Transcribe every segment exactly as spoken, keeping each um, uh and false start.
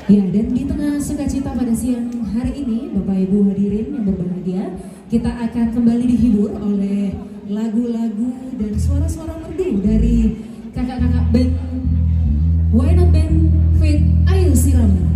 Ya, dan di tengah sukacita pada siang hari ini, Bapak Ibu hadirin yang berbahagia, kita akan kembali dihibur oleh lagu-lagu dan suara-suara merdu dari kakak-kakak band Why Not Band feat Ayu Sirama.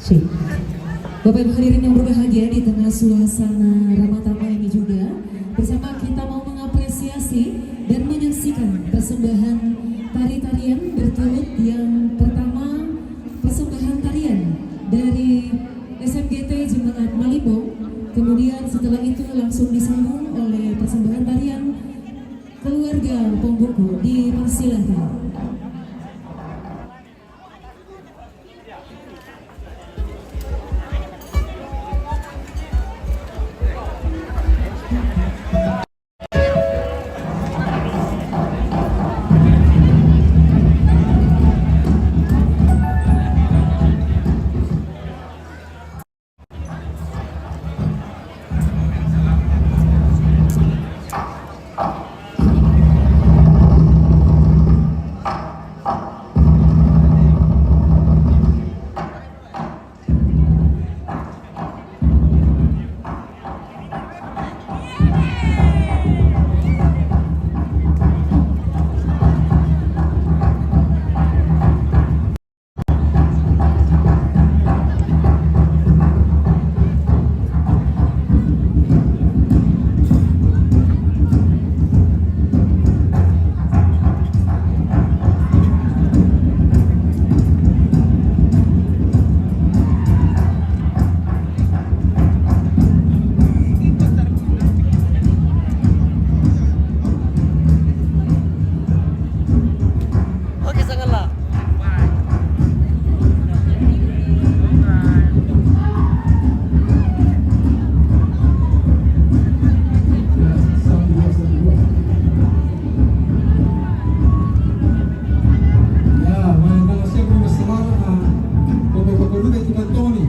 Bapak Ibu hadirin yang berbahagia, di tengah suasana ramah tamah ini juga, bersama kita mau mengapresiasi dan menyaksikan persembahan tari-tarian berturut. Yang pertama, persembahan tarian dari S M G T Jemaat Malimbong, kemudian setelah itu langsung disambung oleh persembahan tarian keluarga Pongbuku. Dipersilakan. Oke, sangatlah. Ya, mai dala sempre na salama, a, ko ko ko luga tu kantoni.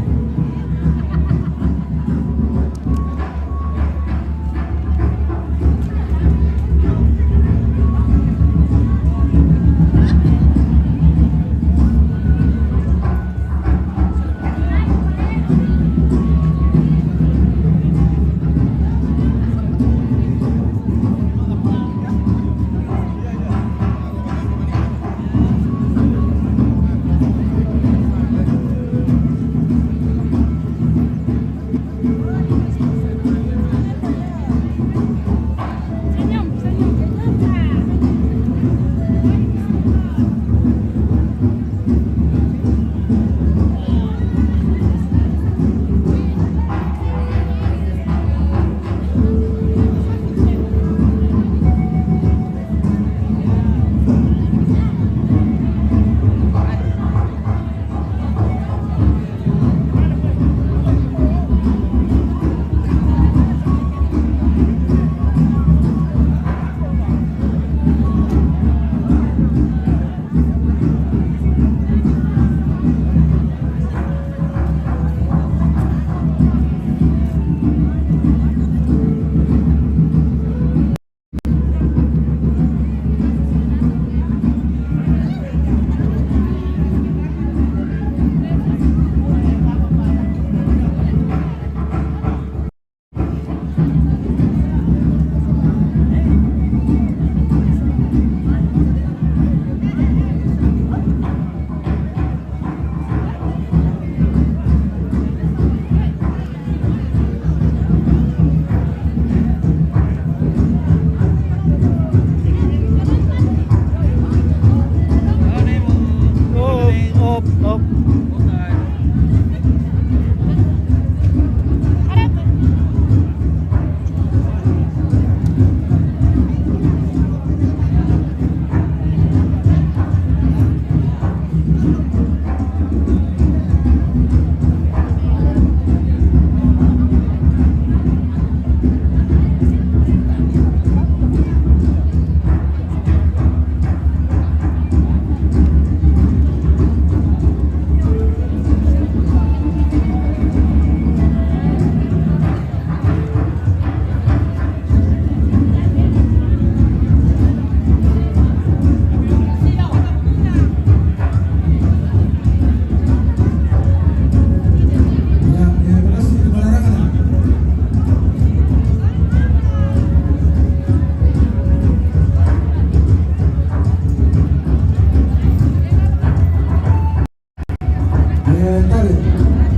Op, op, op. Eh, dale.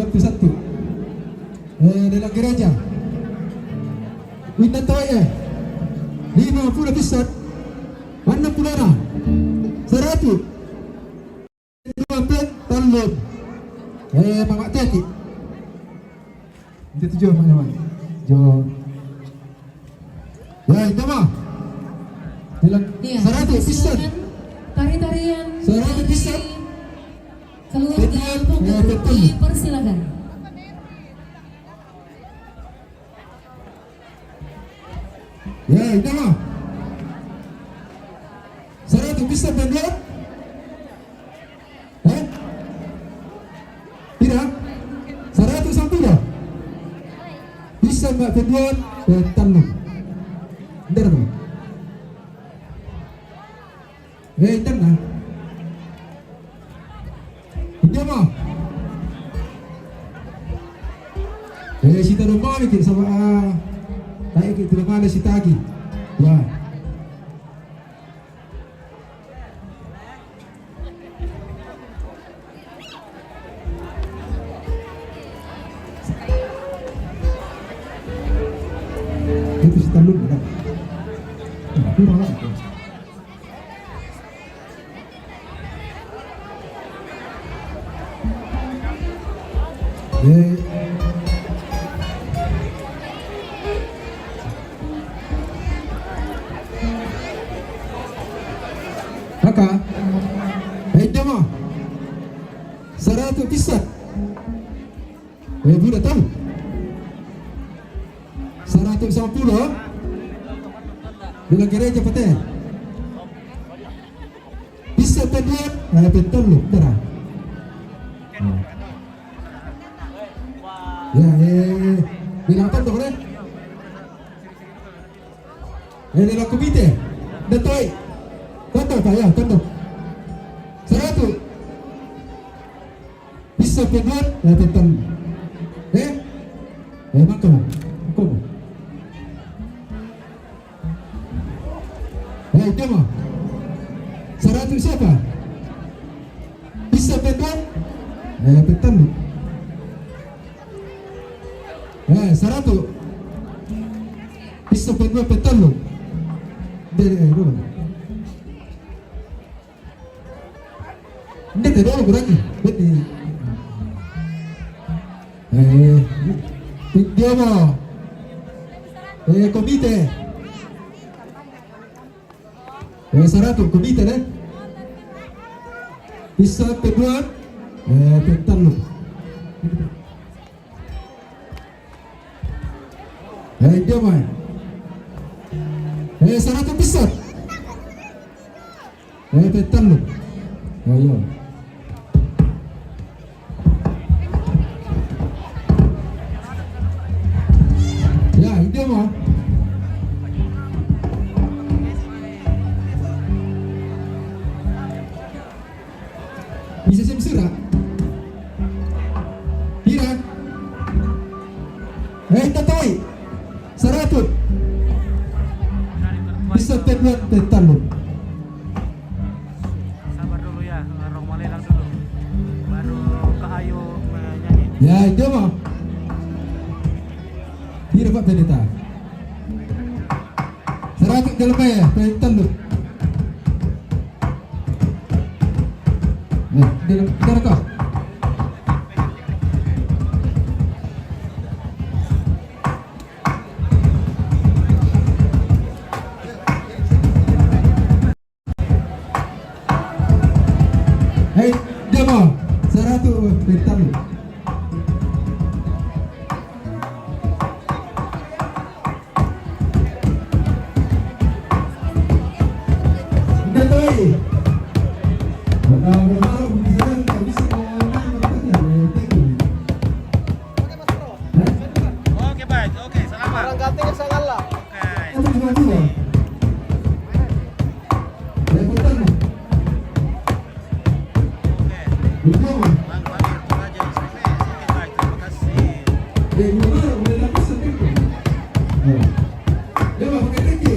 Satu-satu. Eh, dalam gereja. Innan tawa'i, eh. Lima puluh pissat. Annang pulo na. Saratu. Dua puluh tallu. Eh, Mama Teti. Itu tujuh, Mama. Jo. Ya, itu mah. Iya, saratu pissat. Silakan. Tari-tarian dari keluarga Pondok Tuti, persilakan. Ya, itu mah. Saratu pissat penduan. Eh? Pira? Saratu sampulu. Pissat penduan, eh, tallu. Bener, Bang? Eh, intanna. Injo mo. Eh, sitaro mami ki sama, ah, tae ki tulung mami sitagi. Ya. Itu si talun, kan? Nah, kurang lah. Eh. Maka, eh, jama. Saratu pissat. Eh, budak tahu. Saratu sampulu. Bilang gereja pete. Pissat penduan, eh, pentallu, tera. Ya, eh, bilang tontok deh. Eh, dalam komite. Betul. Tontok, Pak, ya, tontok. Saratu. Pissat penduan, eh, pentallu. Eh? Eh, mangko. Mangko. Eh, jama. Saratu siapa? Pissat penduan? Eh, pentallu. Eh, saratu. Pissat penduan, pentallu. Dari, eh, dulu. Ndete dolo berarti. Bete. Eh, injo mo. Eh, komite. Eh, saratu, komite, deh. Pissat penduan. Eh, pentallu. Eh, injo mo. Eh, saratu pissat. Eh, pentallu. Ayo. Ya, injo mo. Bisa sim sura. Pira? Eh, tatoi. Saratu. Pissat penduan, pentallu. Sabar dulu ya, Rong Malelang dulu. Baru Kak Ayu menyanyi. Ya, itu mah. Pira, Pak, pendeta? Saratu dalam ya, pentallu. Nah, dalam, dalam kau. Hei, jama, saratu, eh, pentallu. Udah tahu. Nah, berharap bisa, bisa, eh, thank you. Oke, baik. Oke, selamat. Orang gantinya sangatlah. Oke. Apa cuma dua? Yang pertama. Oke. Yang pertama. Bang Fahir, Raja S P, oke, baik. Terima kasih. Yang pertama, udah dapat satu. Nah. Dia mau pakai kaki.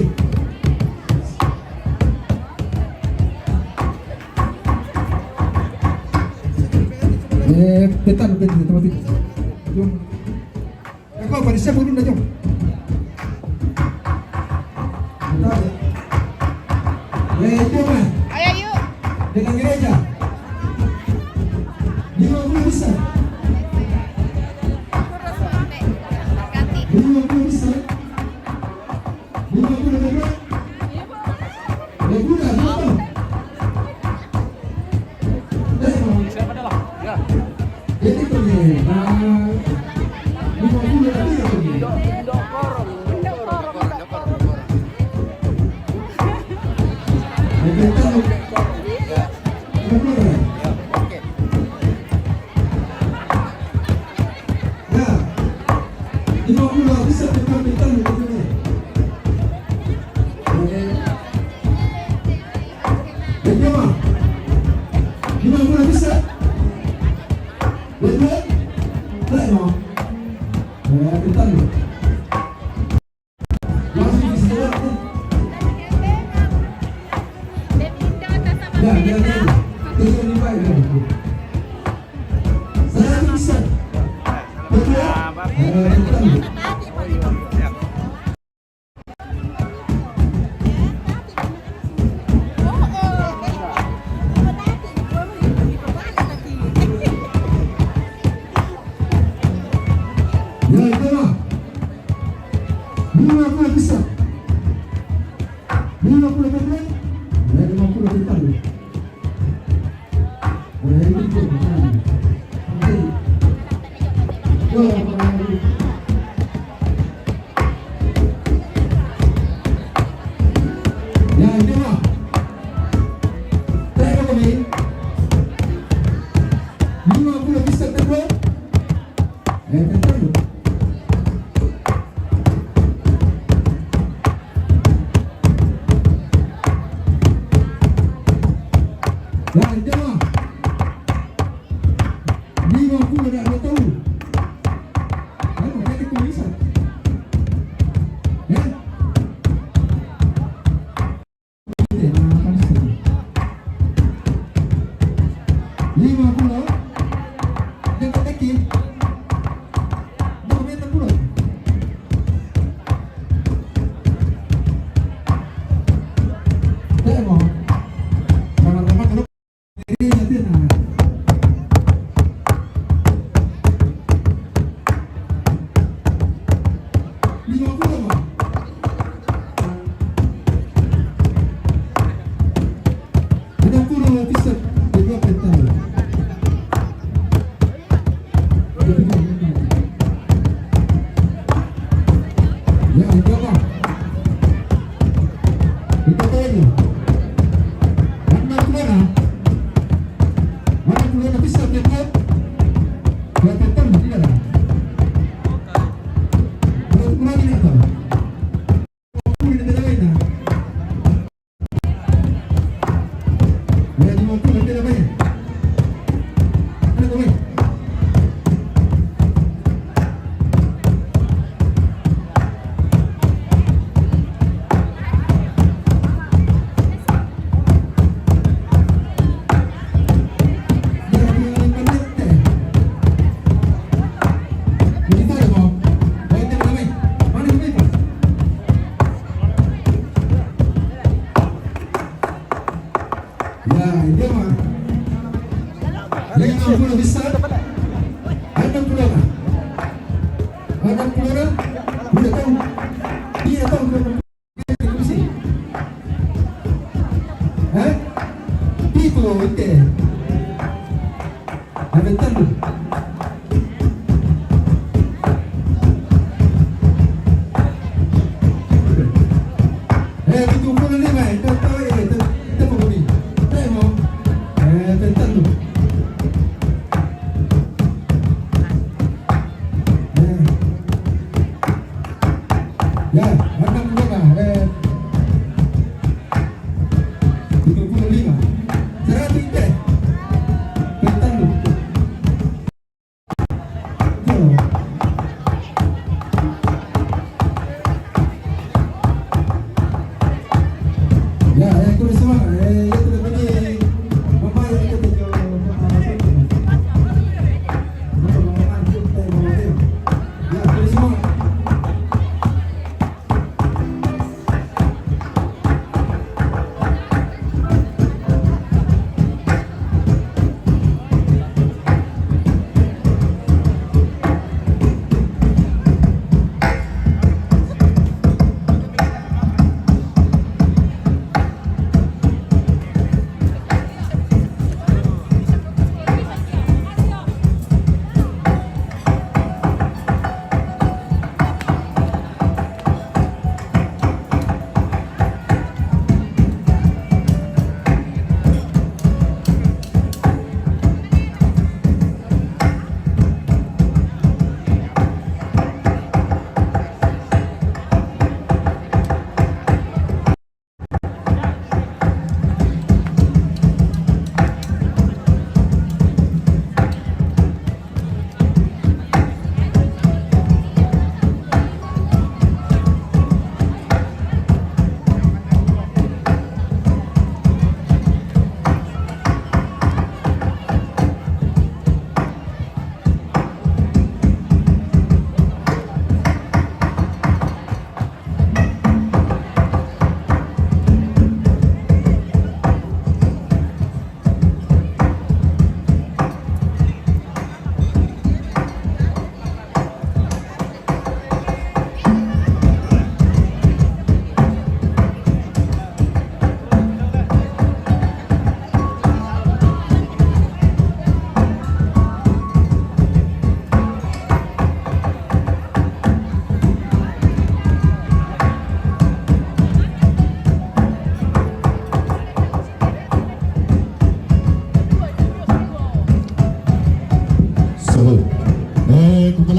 Eh, bentar, bentar, bentar, bentar. Jom. Eh, kau pada siapa dulu dah, jom. Bentar. Eh, jom, eh. Ayo, yuk. Dengan gereja. Lima puluh besar. Lima puluh besar. Lima puluh besar. Lima puluh besar. Ya, ikaw na. Lima puluh besar. Lima puluh besar. Ya, lima puluh besar. Lima puluh dah dua tahun. Kamu kata kau bisa. Ya? Lima puluh. Dia tak kaki. Dah main enam puluh. Tak mau. Sama-sama kalau Ya, dia mah. Lima puluh besar. Enam puluh lah. Enam puluh lah. Dia tahu. Dia tahu. Eh? Pitu, oke. Ada telu. Eh, pitu puluh lima, eh, tak tahu, eh, tak, tak apa ni. Tak mau. Eh, telu. Eh. Ya, makan dulu lah. Eh. Tujuh puluh lima. Seratus teh. Petang tu.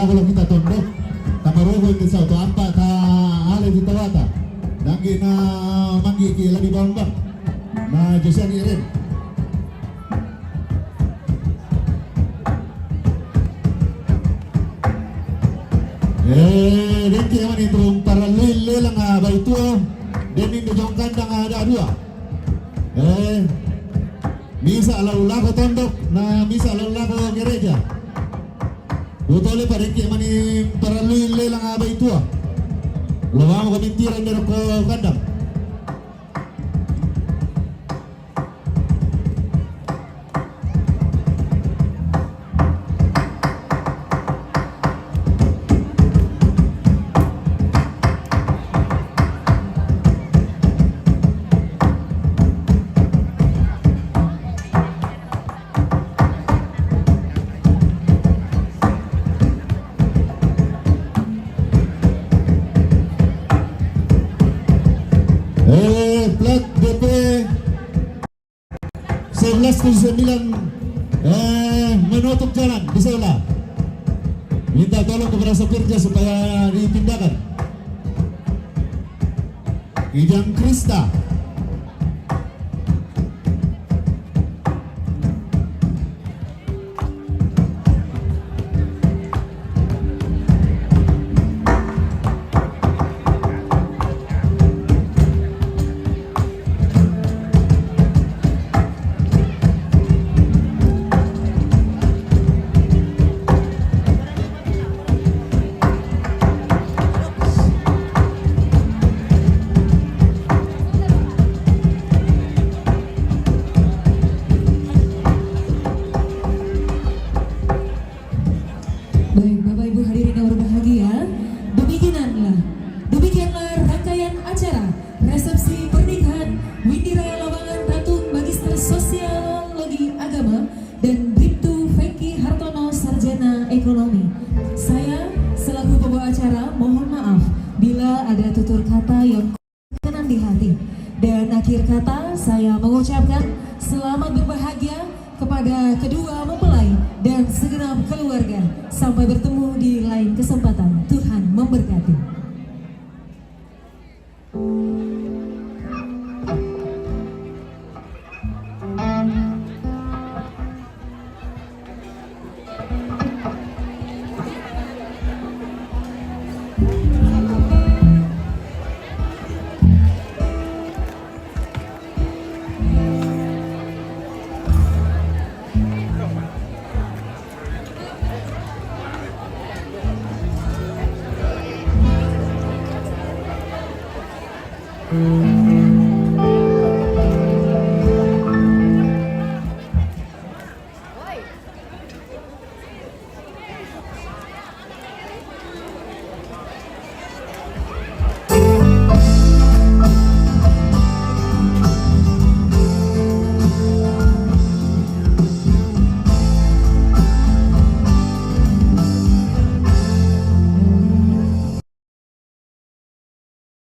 Kalau kita tondok, tamarogo di sa to ampa ta ale di tawata. Danggi na manggi ki lagi bambang. Na Josiah Iren. Eh, dengki mani tung paralui lelang a baitua. Dening de jongkandang ada dua. Eh, misa lau lako tondok, na misa lau lako gereja. Utole pa dengki mani paralui lelang a baitua. Lo amo kamintiran dero ko kandang. Eh, plat D P sebelas tujuh sembilan, eh, menutup jalan di sebelah. Minta tolong kepada sopirnya supaya dipindahkan. Kijang Krista. Baik, Bapak Ibu hadirin yang berbahagia, demikianlah, demikianlah rangkaian acara resepsi pernikahan Windira Lawangan Tatung, Magister Sosiologi Agama, dan Briptu Fengki Hartono, Sarjana Ekonomi. Saya selaku pembawa acara mohon maaf bila ada tutur kata yang berkenan di hati. Dan akhir kata, saya mengucapkan selamat berbahagia kepada kedua mempelai dan segenap keluarga. Sampai bertemu di lain kesempatan. Tuhan memberkati.